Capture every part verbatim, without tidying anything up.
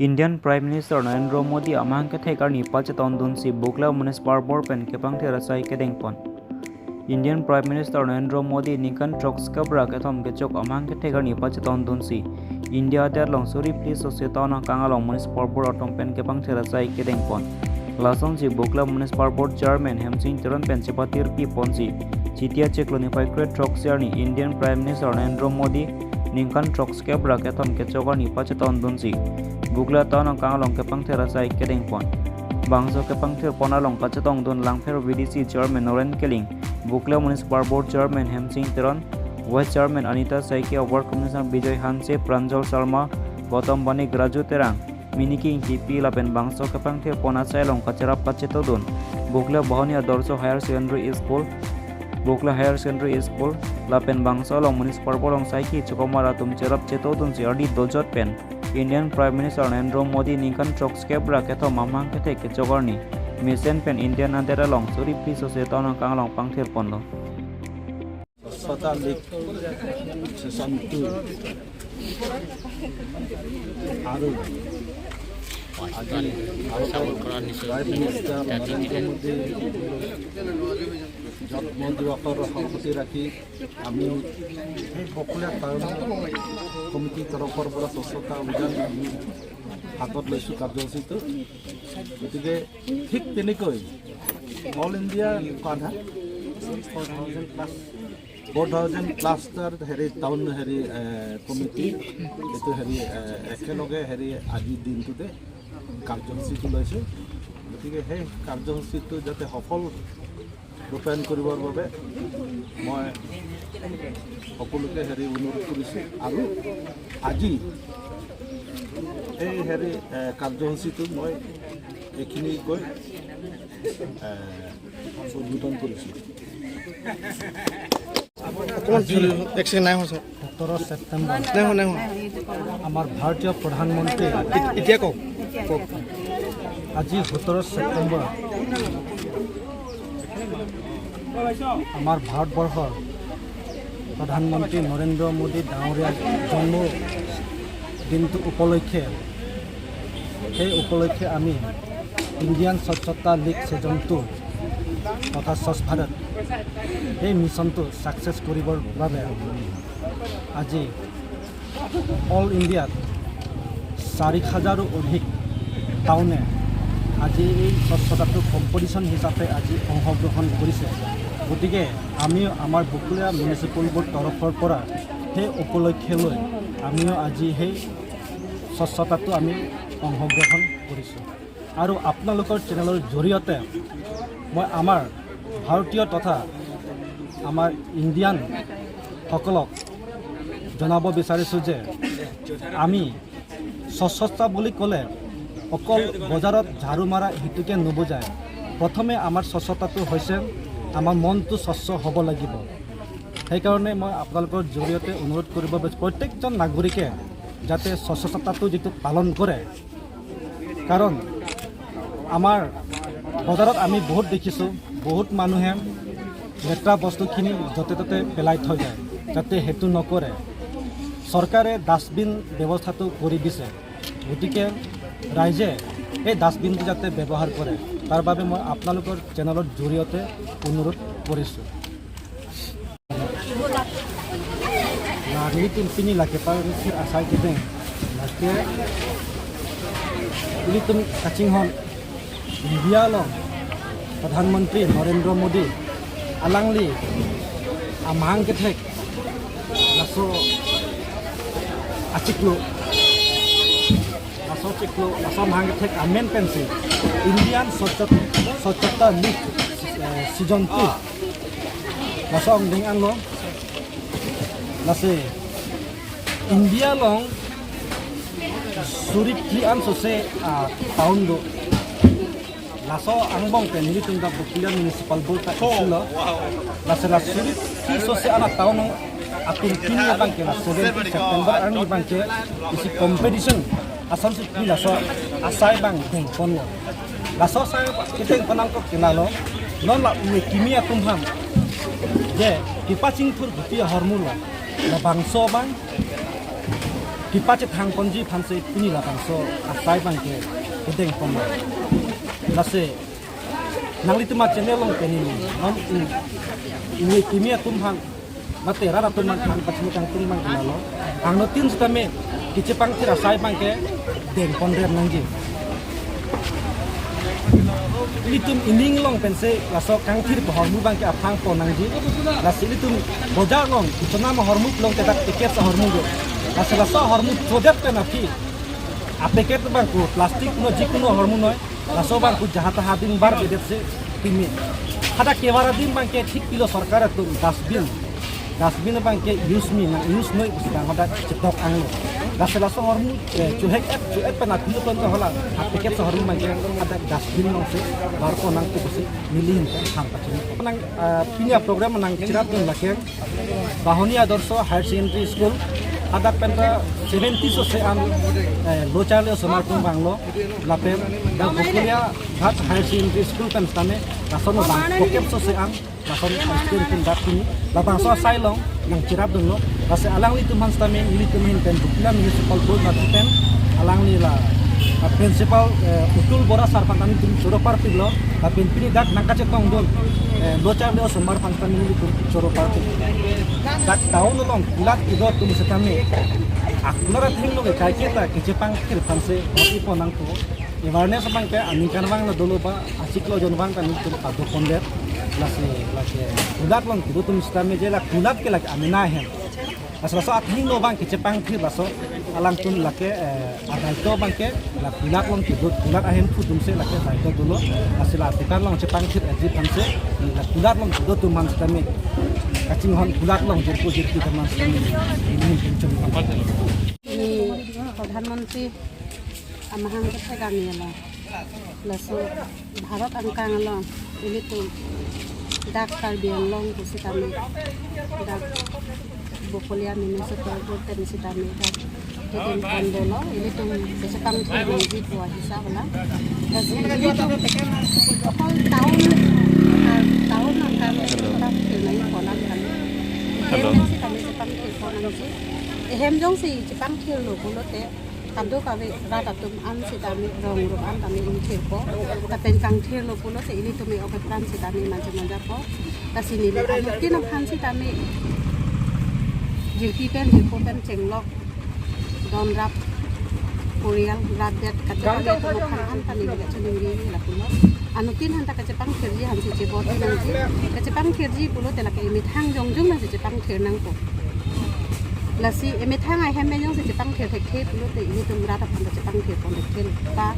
Indian Prime Minister Narendra Modi amahang kethek arni pachetongdunsi Bukla Municipal Board pen kepangthir asai kedengpon. Indian Prime Minister Narendra Modi ningkan throksi kep ra kethom kechok amahang kethek arni pachetongdunsi India adet along suri phli sose town akang along Municipal Board atum pen kepangthir asai kedengpon. Lasonsi Bukla Municipal Board Chairman Hemsing Teron pen chepatirpi ponsi Chiti achiklo niphai kre throksi arni Indian Prime Minister Narendra Modi ningkan throksi kep ra kethom kechok arni pachetongdunsi Bukla town akang along kepangthir asai kedengpon. Bangso kepangthirpon along kachetongdun Langpher V D C Chairman Noren Killing, Bukla Municipal Board Chairman Hemsing Teron, Vice Chairman Anita Saike, Ward Commissioner Bijoy Hanse, Pranjal Sharma, Gautam Banik, Raju Terang, Miniki Ingtipi lapen bangso kepangthirpon asai along kacherap kachetongdun Bukla Bahoni Adorsho Higher Secondary School, Bukla Higher Secondary School lapen bangso along Municipal Board along saiki chokomar atum cherap chetongdunsi ardi dojot pen Indian Prime Minister Narendra Modi ningkan throksi kep ra kethom amahang kethek kechok arni mesen pen India adet along suri phli sose town akang along pangthirponlo. স্বচ্ছতা League session two আৰু আজি ভাৰতৰ prime minister Narendra মোদী জন্ম দিৱসৰ সংগতি ৰাখি আমি সেই বকলীয়া টাউন কমিটিৰ তৰফৰ পৰা স্বচ্ছতা অভিযান আমি হাতত লৈছোঁ কাৰ্যসূচীটো। গতিকে ঠিক তেনেকৈ অল ইণ্ডিয়া কোৱা four thousand plus four thousand plus হেৰি টাউন হেৰি এ, কমিটি এইটো হেৰি এ, একেলগে হেৰি আজিৰ দিনটোতে কাৰ্যসূচীটো লৈছোঁ। গতিকে সেই কাৰ্যসূচীটো যাতে সফল ৰূপায়ণ কৰিবৰ বাবে মই সকলোকে হেৰি অনুৰোধ কৰিছোঁ। আৰু আজি এই হেৰি এ, কাৰ্যসূচীটো মই এইখিনি কৈ এ, উদ্বোধন কৰিছোঁ। অকণমান আজি এক ছেকেণ্ড, নাই হোৱা, ছাৰ। সোতৰ ছেপ্টেম্বৰ, নাই হোৱা, নাই হোৱা। আমাৰ ভাৰতীয় প্ৰধানমন্ত্ৰী, এ-, এতিয়া কওক, কওক। আজি সোতৰ ছেপ্টেম্বৰ, আমাৰ ভাৰতবৰ্ষৰ প্ৰধানমন্ত্ৰী নৰেন্দ্ৰ মোদী ডাঙৰীয়াৰ জন্ম দিনটো উপলক্ষে, সেই উপলক্ষে আমি ইণ্ডিয়ান স্বচ্ছতা লীগ ছেজন টু তথা স্বচ্ছ ভাৰত, এই মিছনটো ছাকচেছ কৰিবৰ বাবে আজি অল ইণ্ডিয়াত চাৰি হাজাৰো অধিক টাউনে আজি এই স্বচ্ছতাটো কম্পিটিশ্যন হিচাপে আজি অংশগ্ৰহণ কৰিছে। গতিকে আমিও আমাৰ বকলীয়া মিউনিচিপেল বৰ্ড তৰফৰ পৰা সেই উপলক্ষে লৈ আমিও আজি সেই স্বচ্ছতাটো আমি অংশগ্ৰহণ কৰিছোঁ। আৰু আপোনালোকৰ চেনেলৰ জৰিয়তে মই আমাৰ ভাৰতীয় তথা আমাৰ ইণ্ডিয়ানসকলক জনাব বিচাৰিছোঁ যে আমি স্বচ্ছতা বুলি ক'লে অকল বজাৰত ঝাৰু মাৰা সেইটোকে নুবুজায়। প্ৰথমে আমাৰ স্বচ্ছতাটো হৈছে আমাৰ মনটো স্বচ্ছ হ'ব লাগিব। সেইকাৰণে মই আপোনালোকৰ জৰিয়তে অনুৰোধ কৰিব বিচাৰিছোঁ, প্ৰত্যেকজন নাগৰিকে যাতে স্বচ্ছতাটো যিটো পালন কৰে, কাৰণ আমাৰ বজাৰত আমি বহুত দেখিছোঁ, বহুত মানুহে লেতেৰা বস্তুখিনি য'তে ত'তে পেলাই থৈ যায়, যাতে সেইটো নকৰে। চৰকাৰে ডাষ্টবিন ব্যৱস্থাটো কৰি দিছে, গতিকে ৰাইজে এই ডাষ্টবিনটো যাতে ব্যৱহাৰ কৰে, তাৰ বাবে মই আপোনালোকৰ চেনেলৰ জৰিয়তে অনুৰোধ কৰিছোঁ। Nah, nelitum pini lake paling sir asai kedeng. Lake nelitum kachinghon India along Pradhan Mantri Narendra Modi alangli amahang kethek laso achiklo, laso achiklo, laso amahang kethek amen pensi Indian Swachhat-, Swachhata Lik, eh, season two. Laso angdeng anlo, lasi India along suri phli an sose, ah, town do. Laso angbong pen nelitum dak Bokajan Municipal Board ta isi lo. Lasi la suri phli sose an a-town atum pini abangke la seventeen September arni abangke isi competition asonsi pini laso asai abang dengponlo. Laso asai kedengpon nangkok ke lalo, non la ue kimi atum aphan je kepachingthur guti ahormu lo, labangso abang Kipachethang ponji aphansi pini labangso asai abangke kedeng pon. Lasi nanglitum a-channel along pen non ini kimi atum aphan mate rat atum aphan pachini kangtung abangke lalo. Anuttin sitame kachepangthir asai abangke dengpon rem nangji. Ilitum ining along pensi laso kangthir ahormu abangke aphrang pon nangji. Lasi ilitum bojar along, ichonam ahormu along kedak packet ahormu do. Lasi laso ahormu chodet pen aphi a-packet abangke plastic no jikunu ahormu noi. Laso abangke jaha taha dingbar bedetsi pimi. Hadak kevar adim abangke thik pilo sorkar atum dustbin. Dustbin abangke use me nang use noi pusi bang hadak chetok anglo. Lasi laso ahormu, eh, chohek et, cho-et pen aphi lo tonta hala. A-packet ahormu abangke hadak dustbin alongsi bar pon nangpo pusi neli ahin pen thang pachini. Nang, ah, pini a-program nangcherapdun lake Bahoni Adarsha Higher Secondary School, hadak pen ta seventy sose an, eh, lo charli osomar atum vanglo, lapen dak Bokolia Ghat Higher Secondary School pen sitame lason bang kokep sose an, lason student atum dak pini, labangso asai along nangcherapdunlo, lasi alanglitum aphan sitame, ilitum ahin pen, Bokolia Municipal Board latum pen, alangli la, ah, principal, eh, Utul Bora sir aphan nelitum choro parpiklo, lapen pini dak nangkachetongdun, eh, lo charli osomar aphan sitame nelitum choro parpik. Dak town along kulat kedo atum sitame, akulat athengno ke kaiketa kachepangthir aphansi mati pon nangpo. Awareness abangke aningkanvang la dolo ba, achiklo jonvang ta nelitum pado pondet. Lasi, lasi kulat along kedo atum sitame je la kulat ke lake amena ahem. Laso laso athengno abangke chepangthir laso alangtum lake, eh, adaito abangke la kulat along kedo, kulat ahemphu atumsi lake adaito dolo. Lasi la adukan along chepangthir eji aphansi, la kulat along kedo atum aphan sitame, kachinghon kulat along jirpo jirpi atum aphan sitame, ini pinchong. Ini Pradhan Mantri amahang kethek arni along, laso Bharat angkang along ilitum dak Karbi Anglong pusitame, dak Bokolia Municipal Board pen sitame dak kedeng pon dolo, ilitum kachepangthir nangji pu ahisap alam. Lasi ilitum okol town, ah, town angkang le chepangthir nangji pu alam kan. Hello. Ehem jongsi kami chepangthir pon nangji. Ehem jongsi chepangthirlo pulote kadokave rat atum an sitame, rong rup an tame ingthirpo. Lapen kangthirlo pulote ilitum e-ok epran sitame manja manjapo. Lasi neli anuttin aphan sitame jirpi pen jirpo pen chenglok donrap, porial rapdet kadokave atum aphan an ta neli kachiningri lapulo. Anuttin aphan ta kachepangthirji aphansi chebor-i nangji. Kachepangthirji pulote lake emethang jongjong nangsi chepangthir nangpo. Lasi emethang ahem pen jongsi chepangthir thekthe pulote ilitum rat aphan ta chepangthir pon thekthe ba.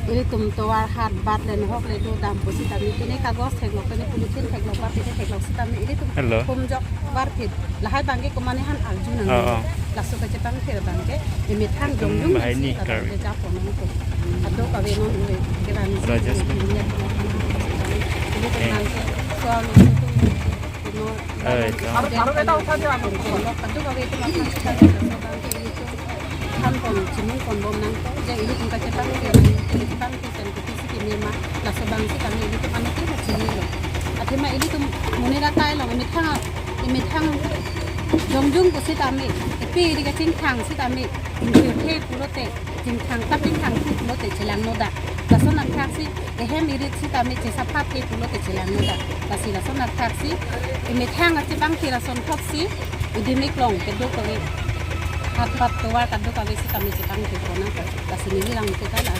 Ilitum tovar hat bat le nohok le do dam pusitame, pine kagos theklok, pine polythene theklok ba, pine theklok sitame ilitum Hello. Humjok varphit. Lahai abangke komatne aphan arju nang. Oh, oh. Laso kachepangthir abangke emethang jongjong Bahai nangsi ni kar. Kachepangthir pon nangpo. Kadokave non ove kevan Rajesh. Ilitum Eh. Nangke soal ilitum Eh, ito. Kadokave atum aphan sitame laso abangke ilitum than pon, chimung pon bom nangpo, je ilitum kachepangthir, kachepangthir pen kopisi keme ma, laso abang sitame ilitum anuttin chinilo. Athema ilitum monit atai along emethang, emethang jongjong pusitame, epi ri kachingthang sitame ingthirthe pulote, chingthang ta chingthangthe pulote chelangnodak. Lason athaksi ehem irit sitame chesaphathe pulote chelangnodak. Lasi lason athaksi emethang achepangthir ason thotsi, idimik along kedo kore hat bat tovar kadokave sitame chepangthir pon nang. Lasi neli lang kita la.